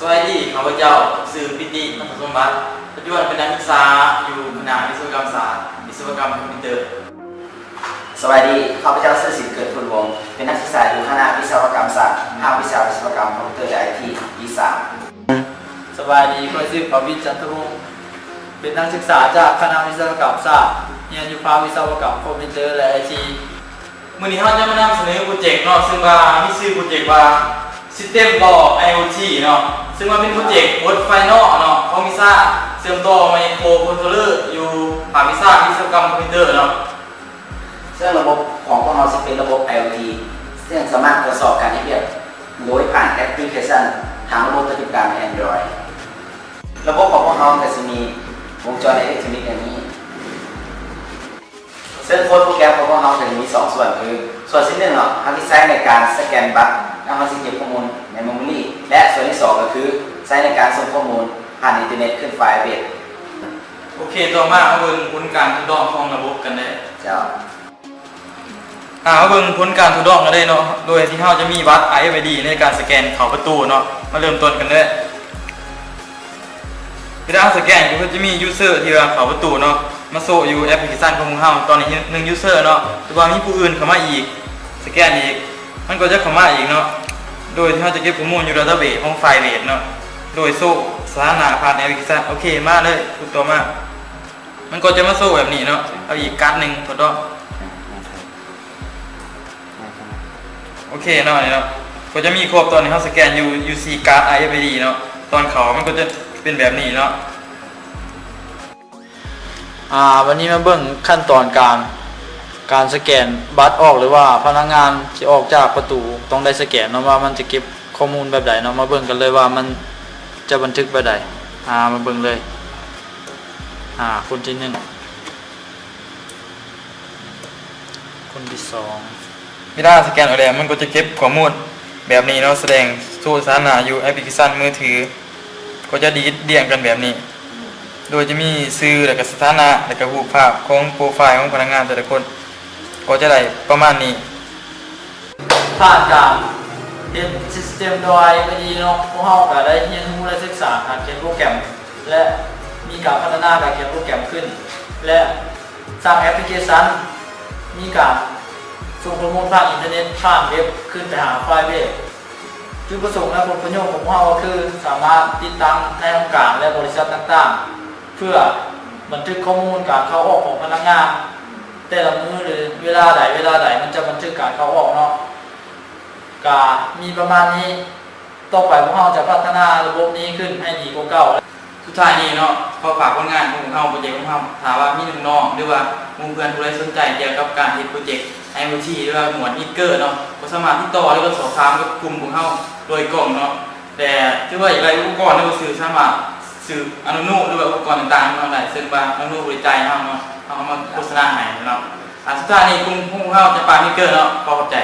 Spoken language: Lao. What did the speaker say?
ສະບາຍດີ, ຂ້າພະເຈົ້າຊື່ ປິຕິ ມັນທະສົມບັດ, ປັດຈຸບັນເປັນນັກສຶກສາຢູ່ຄະນະວິສະວະກຳສາດ, ວິສະວະກຳຄອມພິວເຕີ. ສະບາຍດີ, ຂ້າພະເຈົ້າຊື່ ສິນເກີດ ພຸນວົງ, ເປັນນັກສຶກສາຢູ່ຄະນະວິສະວະກຳສາດ, ພາກວິຊາວິສະວະກຳຄອມພິວເຕີ ແລະ ໄອທີ ປີສາມ. ສະບາຍດີ, ຂ້ອຍຊື່ ປະວິດ ຈັນທະວົງ, ເປັນນັກສຶກສາຈາກຄະນະວິສະວະກຳສາດ, ຮຽນຢູ່ພາກວິສະວະກຳຄອມພິວເຕີ ແລະ ໄອທີ. ມື້ນີ້ເຮົາຈະມານຳສະເໜີໂປຣເຈັກເນາະ, ເຊິ່ງວ່າມີຊື່ໂປຣເຈັກວ່າ System Door IoT ເນາະ, ເຊິ່ງວ່າເປັນໂປຣເຈັກບົດ Final ເນາະ ຂອງວິຊາເຊື່ອມຕໍ່ Microcontroller ຢູ່ພາກວິຊາວິສະວະກຳຄອມພິວເຕີເນາະ. ເຊິ່ງລະບົບຂອງພວກເຮົາຊິເປັນລະບົບ IoT ເຊິ່ງສາມາດກວດສອບການເຮັດວຽກໂດຍຜ່ານແອັບພລິເຄຊັນທາງລະບົບປະຕິບັດການ Android. ລະບົບຂອງພວກເຮົາກໍຊິມີວົງຈອນເອເລັກໂທຣນິກດັ່ງນີ້. ເຊິ່ງໂຄດໂປຣແກຣມຂອງພວກເຮົາກໍຈະມີສອງສ່ວນ ຄືສ່ວນທີໜຶ່ງເນາະ ເຮົາຊິໃຊ້ໃນການສະແກນບັດ ແລ້ວເຮົາຊິເກັບຂໍ້ມູນໃນເມມໂມຣີ ແລະ ສ່ວນທີສອງກໍຄືໃຊ້ໃນການສົ່ງຂໍ້ມູນຜ່ານອິນເຕີເນັດຂຶ້ນໄຟລ໌ເບສ. ໂອເຄ, ຕໍ່ມາເຮົາເບິ່ງຜົນການທົດລອງຂອງລະບົບກັນເດີ້. ເຈົ້າ. ອາ ເຮົາເບິ່ງຜົນການທົດລອງກັນເລີຍເນາະ, ໂດຍທີ່ເຮົາຈະມີບັດ RFID ໃນການສະແກນເຂົ້າປະຕູເນາະ. ມາເລີ່ມຕົ້ນກັນເລີຍ. ເວລາເຮົາສະແກນກໍຄືຈະມີ user ທີ່ວ່າເຂົ້າປະຕູເນາະ ມາໂຊຢູ່ແອັບພລິເຄຊັນຂອງພວກເຮົາ. ຕອນນີ້ໜຶ່ງ user ເນາະ, ແຕ່ວ່າມີຜູ້ອື່ນເຂົ້າມາອີກ ສະແກນອີກ ມັນກໍຈະເຂົ້າມາອີກເນາະ, ໂດຍທີ່ເຮົາຈະເກັບຂໍ້ມູນຢູ່ database ຂອງ Firebase ເນາະ, ໂດຍໂຊສະຖານະຜ່ານແອັບພລິເຄຊັນ. ໂອເຄ, ມາເລີຍ ກົດຕໍ່ມາ. ມັນກໍຈະມາໂຊແບບນີ້ເນາະ. ເອົາອີກກາດໜຶ່ງ ທົດລອງ. ໂອເຄເນາະ, ນີ້ເນາະ ກໍຈະມີຄົບ. ຕອນນີ້ເຮົາສະແກນຢູ່ ຢູ່ສີ່ກາດ RFID ເນາະ, ຕອນເຂົ້າມັນກໍຈະເປັນແບບນີ້ເນາະ. ອາ ບັດນີ້ມາເບິ່ງຂັ້ນຕອນການ ການສະແກນບັດອອກ ຫຼືວ່າພະນັກງານທີ່ອອກຈາກປະຕູຕ້ອງໄດ້ສະແກນເນາະ ວ່າມັນຈະເກັບ ຂໍ້ມູນແບບໃດເນາະ. ມາເບິ່ງກັນເລີຍວ່າມັນຈະບັນທຶກແບບໃດ. ອາ ມາເບິ່ງເລີຍ. ອາ ຄົນທີໜຶ່ງ ຄົນທີສອງ. ເວລາສະແກນອອກແລ້ວ ມັນກໍຈະເກັບຂໍ້ມູນແບບນີ້ເນາະ, ສະແດງໂຊສະຖານະຢູ່ແອັບພລິເຄຊັນມືຖື ກໍຈະດີດລຽງກັນແບບນີ້ ໂດຍຈະມີຊື່ ແລ້ວກໍສະຖານະ ແລ້ວກໍຮູບພາບຂອງໂປຣໄຟລ໌ຂອງພະນັກງານແຕ່ລະຄົນ ກໍຈະໄດ້ປະມານນີ້. ຜ່ານການເຮັດ System Door IoT ເນາະ, ພວກເຮົາກໍໄດ້ຮຽນຮູ້ ແລະ ສຶກສາການຂຽນໂປຣແກຣມ ແລະ ມີການພັດທະນາການຂຽນໂປຣແກຣມຂຶ້ນ ແລະ ສ້າງແອັບພລິເຄຊັນ, ມີການສົ່ງຂໍ້ມູນຜ່ານອິນເຕີເນັດ, ຜ່ານເວັບ ຂຶ້ນໄປຫາໄຟລ໌ເບສ. ຈຸດປະສົງ ແລະ ຜົນປະໂຫຍດຂອງພວກເຮົາກໍຄືສາມາດຕິດຕັ້ງໃນຫ້ອງການ ແລະ ບໍລິສັດຕ່າງໆ ເພື່ອບັນທຶກຂໍ້ມູນການເຂົ້າອອກຂອງພະນັກງານ ແຕ່ລະມື້ ຫຼື ເວລາໃດເວລາໃດ ມັນຈະບັນທຶກການເຂົ້າອອກເນາະ. ກະມີປະມານນີ້, ຕໍ່ໄປພວກເຮົາຈະພັດທະນາລະບົບນີ້ຂຶ້ນໃຫ້ດີກວ່າເກົ່າ. ສຸດທ້າຍນີ້ເນາະ, ຂໍຝາກຜົນງານຂອງພວກເຮົາ, ໂປຣເຈັກຂອງເຮົາ. ຖ້າວ່າມີນ້ອງໆ ຫຼືວ່າໝູ່ເພື່ອນຜູ້ໃດສົນໃຈກ່ຽວກັບການເຮັດໂປຣເຈັກ IoT ຫຼືວ່າໝວດ Maker ເນາະ, ກໍສາມາດຕິດຕໍ່ ຫຼືວ່າສອບຖາມກັບກຸ່ມຂອງເຮົາໂດຍກົງເນາະ. ແຕ່ຖືວ່າຢາກໄດ້ອຸປະກອນ ຫຼືວ່າສື່ ສາມາດຊື້ອານຸນຸ ຫຼືວ່າອຸປະກອນຕ່າງໆຂອງເຮົາໄດ້, ເຊິ່ງວ່າອານຸບໍ່ໄດ້ຈ່າຍໃຫ້ເຮົາເນາະ, ເຮົາເອົາມາໂຄສະນາໃຫ້ເນາະ. ອາ ສຸດທ້າຍນີ້ ກຸ່ມຂອງເຮົາຈະປາ Maker ເນາະ. ຂໍຂອບໃຈ.